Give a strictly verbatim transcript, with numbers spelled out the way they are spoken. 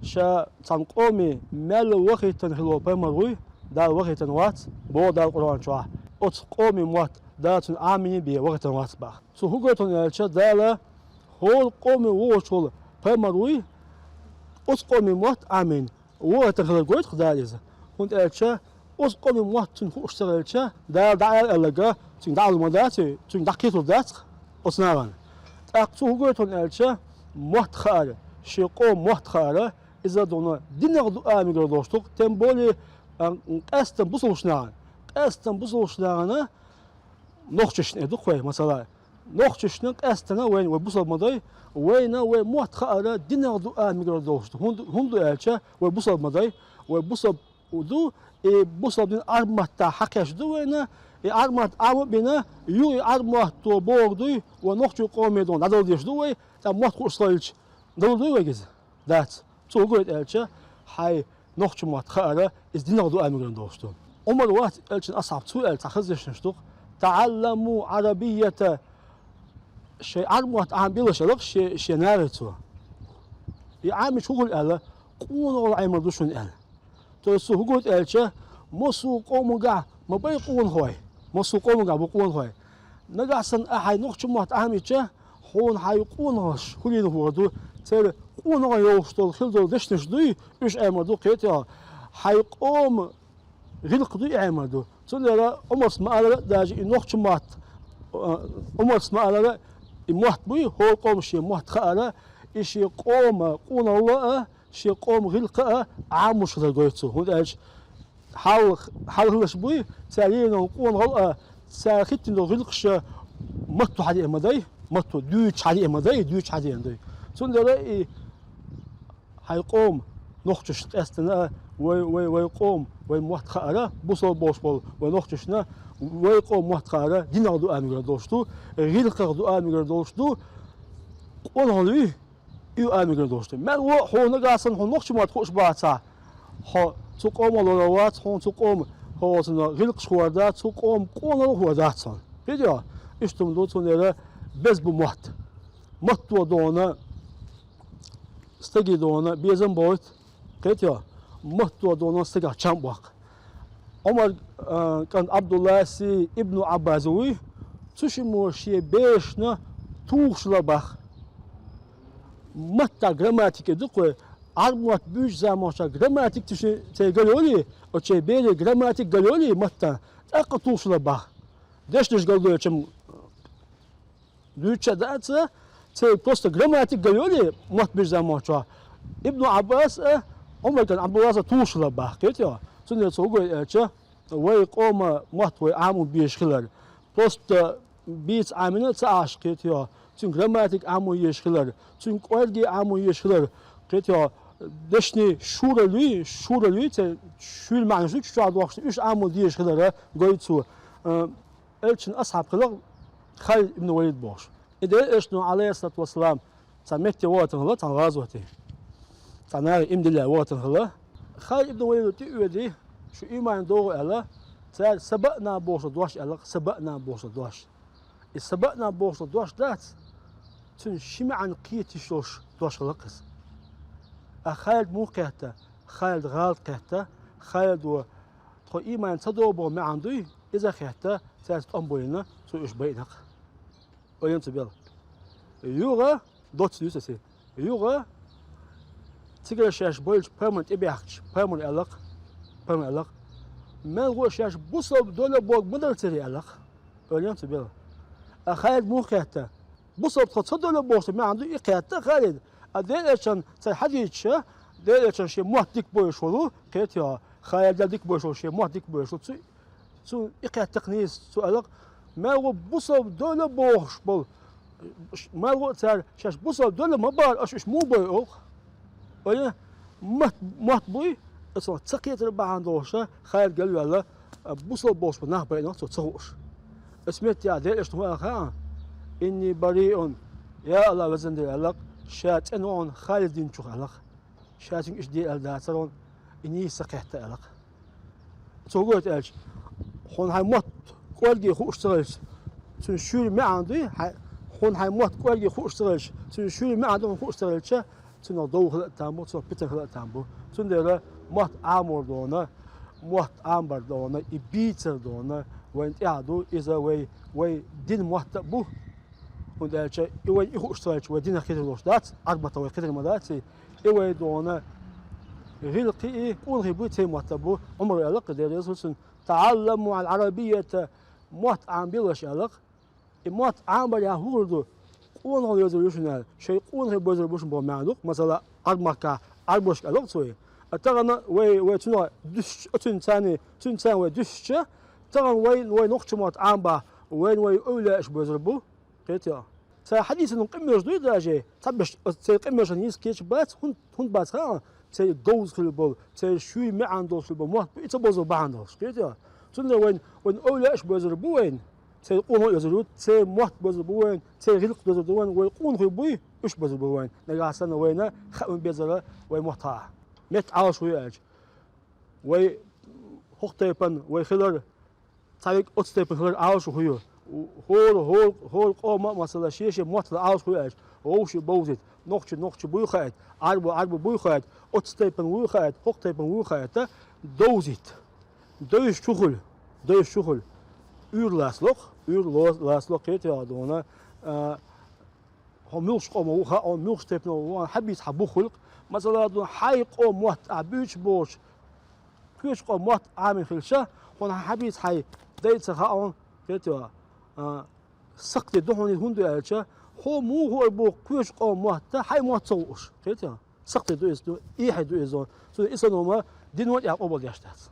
Ша цхьан къоме мел вахийтина хилла пайхамар вуй, Дала вахийтина вац, боху Дала Къуръан чохь. Оцу къоме мотт Дала цунна Ӏамийна бен вахийтина вац боху. Цо хӀун гойту аьлча, Дала хӀора къоме вогӀуш волу пайхамар вуй, оцу къоме мотт Ӏамийна вахийтина хилар гойту-кх Дала иза. ХӀунда аьлча оцу къоме мотт цуьнга хууш ца хилча, Дала дӀа аьлла аьлларг цуьнга дӀа а лур ма дац, цуьнга дӀакхетар дац-кх оцу нахана. ТӀаккха цо хӀун гойту аьлча, мотт хаар, шен къоман мотт хаар, иза дуьненахь динах ду ала мегар долуш ду-кх, тем более, а, къаьсттина бусалба нахана, къаьсттина бусалба нахана, нохчашна эр ду-кх вай, масала. Нохчашна къаьсттина вайна, вай бусалба ма дай, вайна вай мотт хаар динах ду ала мегар долуш ду. ХӀунда, хӀунда аьлча вай бусалба ма дай, вай бусалба ду, и бусалба дин Ӏарбойн маттахь хьакхаьчна ду вайна, и Ӏарбойн мотт Ӏамо а бина, юха и Ӏарбойн мотто бохург дуй, вай нохчийн къоме дуьненахь дӀадала дезаш ду вай, тӀаккха мотт хууш ца хилча, далур дуй вайга иза? Дац. Цо хӀун гойту аьлча, хьайн нохчийн мотт хаар, иза динах ду ала мегар долуш ду. Ӏумар вац элчан асхьаб, цо аьлла цхьа хаза дешнаш ду-кх: «ТаӀалламул Ӏарабиййата», шайн Ӏарбойн мотт Ӏамабелаш аьлла-кх шен, шен нахе цо. И Ӏамийча хӀун хуьлу аьлла, къонахалла Ӏемар ду шуна аьлла. То есть цо хӀун гойту аьлча, массо а къомагахь ма бай къонахой, массо а къомагахь бу къонахой. Нагахь санна ахьа хьайн нохчийн мотт Ӏамийча, хьуна хьайн къонахаллаш хуьлийна хӀора ду, церан къонахалла йолуш долу хила долу дешнаш дуй, уьш Ӏемар ду, кхетий хьо, хьайн къоман гӀиллакх дуй и Ӏемар ду. Цундела Ӏумарс ма-аллара а, даже и нохчийн мотт, а, Ӏумарс ма-аллара, и мотт буй, хӀора къоман шен мотт хаар, и шен къоман къонахалла а, шен къоман гӀиллакх а Ӏамош хилар гойту цо. ХӀунда аьлча хьал, хьал хиларш буй, цара лелийна къонахалла а, цара хӀиттийна долу гӀиллакхаш а матто хьадеана ма дай, матто дуьйцуш хьадеана ма дай, дуьйцуш хьадеана дуй. Цундела и хьайн къоман нохчашна къаьсттина а, вай, вай, вай къоман, вай мотт хаар, бусалба болуш болу вай нохчашна вай къоман мотт хаар динах ду ала мегар долуш ду, гӀиллакхах ду ала мегар долуш ду, къонахалла юй, и ала мегар долуш ду. Мел ву хьуна нагахь санна хьуна нохчийн мотт хууш бацахь, хьо цу къоман лоро вац, хьуна цу къоман, хьо оцунна гӀиллакхаш хуур дац, цу къоман къонахалла хуур дац хьуна. Кхетий хьо? Иштта хӀума ду, цундела беза бу мотт. Матто дуьненахь стаге дуьненахь безам бойту, кхетий хьо? Матто дуьненахь стагах чам боккху. Ӏумар, а, кӀант Ӏабдулласи Ибну Ӏаббаси вуй, цу шиммо шен берашна тухуш хилла боху. Маттахь грамматика ду-кх вай, Ӏарбойн мотт буьйцучу заманчохь грамматика цу шен церан гал йолий, оцу шен берийн грамматика гал йолий маттахь, тӀаккха тухуш хилла боху. Дешнаш гал дойтучу дуьйцуш а дац, церан просто грамматика гал йолий, мотт буьйцучу заманчохь. Ибну Ӏаббас а, Ӏумар кӀант Ӏабдуллас а тухуш хилла боху, кхетий хьо? Цундела цо хӀун гойту аьлча, вай къоман мотт вай Ӏамо безаш хилар. Просто бийца Ӏамийна ца Ӏаш, кхетий хьо? Цуьнан грамматика Ӏамо езаш хилар, цуьнан кӀорге Ӏамо езаш хилар, кхетий хьо? Дешнийн шуралла юй, шуралла юй, церан шуьйра маьӀнаш ду чу чохь дохкуш, уьш Ӏамо дезаш хилар гойту цо. А, Элчан асхьаб хилла Халид ибн Валид бохуш. И Делан Элчано, Ӏалайхиссалату вассалам, цхьана метте вахийтина хилла, цхьана гӀазоте. Цхьана наха иман диллина вахийтина хилла. Халид ибн Валида тӀе а оьдий, шу ийман догӀу аьлла, цара сабаъна бохуш дош аьлла, сабаъна бохуш дош. И сабаъна бохуш дош дац, цуьнан ши маьӀна кхеташ йолуш дош хилла-кх иза. Ткъа Халида муха кхетта? Халида гӀалат кхетта, Халидо тхо ийман ца догӀу боху маьӀна дуй, иза кхетта, цаьрца тӀом бина, цо уьш байина-кх. Ойла ца бел. Юха, доцца дуьйцу аса. Юха, цигара шаьш бойчу пайхамарна тӀебаьхкича, пайхамара аьлла-кх, пайхамара аьлла-кх: «Мел гӀо шаьш бусалба дойла бохург ма дара церан», аьлла-кх. Ойла ца бел. Ткъа Халида муха кхетта? Бусалба тхо ца дойла бохуш маьӀна ду и кхетта Халида. Ткъа Делан Элчанна цара хьадийцича, Делан Элчанна шен мотт дика бойуш волу, кхетий хьо, Халида дика бойуш волу, шен мотт дика бойуш волу, цу, цу и кхетта-кх нийса, цо аьлла-кх: «Мел гӀо бусалба дойла бохуш болу, мел гӀо цара шаьш бусалба дойла ма бахара, аша уьш муха бойу оха?» Ойла, мотт, мотт буй, оцунах ца кхетар бахьана долуш, Халид галваьлла, бусалба болуш болу нах байина цо ца хууш. Оцу метте Делан Элчано хӀун аьлла хаьа: «Инни бариун, я АллахӀ, везан Дела», аьлла-кх, ша цӀена ву хьуна Халида динчух аьлла-кх. Ша цуьнга иштта де аьлла дацара хьуна, и нийса ца кхетта аьлла-кх. Цо хӀун гойту аьлча, хьуна хьайн мотт кӀорге хууш ца хилча, цуьнан шуьйра маьӀна дуй, хьайн, хьуна хьайн мотт кӀорге хууш ца хилча, цуьнан шуьйра маьӀна ду хьуна хууш ца хилча, Цунах дов хила а там бу, цунах пицан хила а там бу. Цундела мотт Ӏамор дона, мотт Ӏамбар дона, и бийцар дона, вайн тӀехь ду, иза вай, вай дин мотт а бу. ХӀунда аьлча и вайн и хууш ца хилча, вай динах кхетар долуш дац, Ӏарбатах вай кхетар ма дац и. И вай дона гӀиллакхи и къонахий буй, цей мотт а бу. Ӏумар аьлла-кх, Дела реза хуьлда цунна: «ТаӀалламу аль-Ӏарабийята», мотт Ӏамабелаш аьлла-кх. И мотт Ӏамабар яхь хӀун хир ду? Къонахалла йозур ю шуна аьлла. Шайн къонахий бозур бу шуна боху маьӀна ду-кх. Масала, Ӏарбмахкахь Ӏарбошка аьлла-кх цо. А тахана вай, вай цунах дуьсча, оцуьнан царний, цуьнан царна вай дуьсча, тахана вай, вай нохчийн мотт Ӏамабахь, вайна вай эвлаяаш бозур бу. Кхетий хьо? Церан хьадисана къамелаш дуй даже, цхьаберш, церан къамелашна нийса кечбац, хӀун-, хӀунда бац хаьа, церан говза хилла болу, церан шуьйра маьӀна долуш хилла болу мотт бу и ца бозо бахьана долуш. Кхетий хьо? Цундела вайн, вайн эвлаяаш бозур бу вайн, церан къонахий бозур бу, церан мотт бозур бу вайн, церан гӀиллакх бозур бу вайн, вай къонахий буй, уьш бозур бу вайн. Нагахь санна вайна хаа ма безара вай мотт хаа. Метта Ӏалашо ю аьлча. Вай хӀокху тайпана вай хилар, цхьаверг оцу тайпана хилар Ӏалашо хӀун ю? ХӀора, хӀора, хӀора къома а, масала, шен-шен мотт хилар Ӏалашо хӀун ю аьлча, вовшийн бовзийта, нохчи нохчи буй хаийта, Ӏарбо Ӏарбо буй хаийта, оцу тайпана вуй хаийта, хӀокху тайпана вуй хаийта, довзийта. Довзуш чу хуьлу, довзуш чу хуьлу. Уьйр лацало-кх, уьйр ло-, лацало-кх, кхетий хьо, дуьйна, а, хьо муьлхачу къомо ву хаьа, хьо муьлхачу тайпано ву хаьа, хьан бийца хьан бух хуьлу-кх. Масала, ду, хьайн къоман мотт ахь буьйцуш болчу, кхечу къоман мотт Ӏамийна хилча, хьуна хьан бийца хьайн дай ца хаьа, кхетий хьо, а, сакхте ду хьуна иза, хӀунда аьлча, хьо муха хуур бу кхечу къоман мотт хьайн мотт ца хууш, кхетий хьо. Сакхте ду иза, ду, эхье ду иза. Цундела и санна хӀума дино тӀехь къобалдеш дац.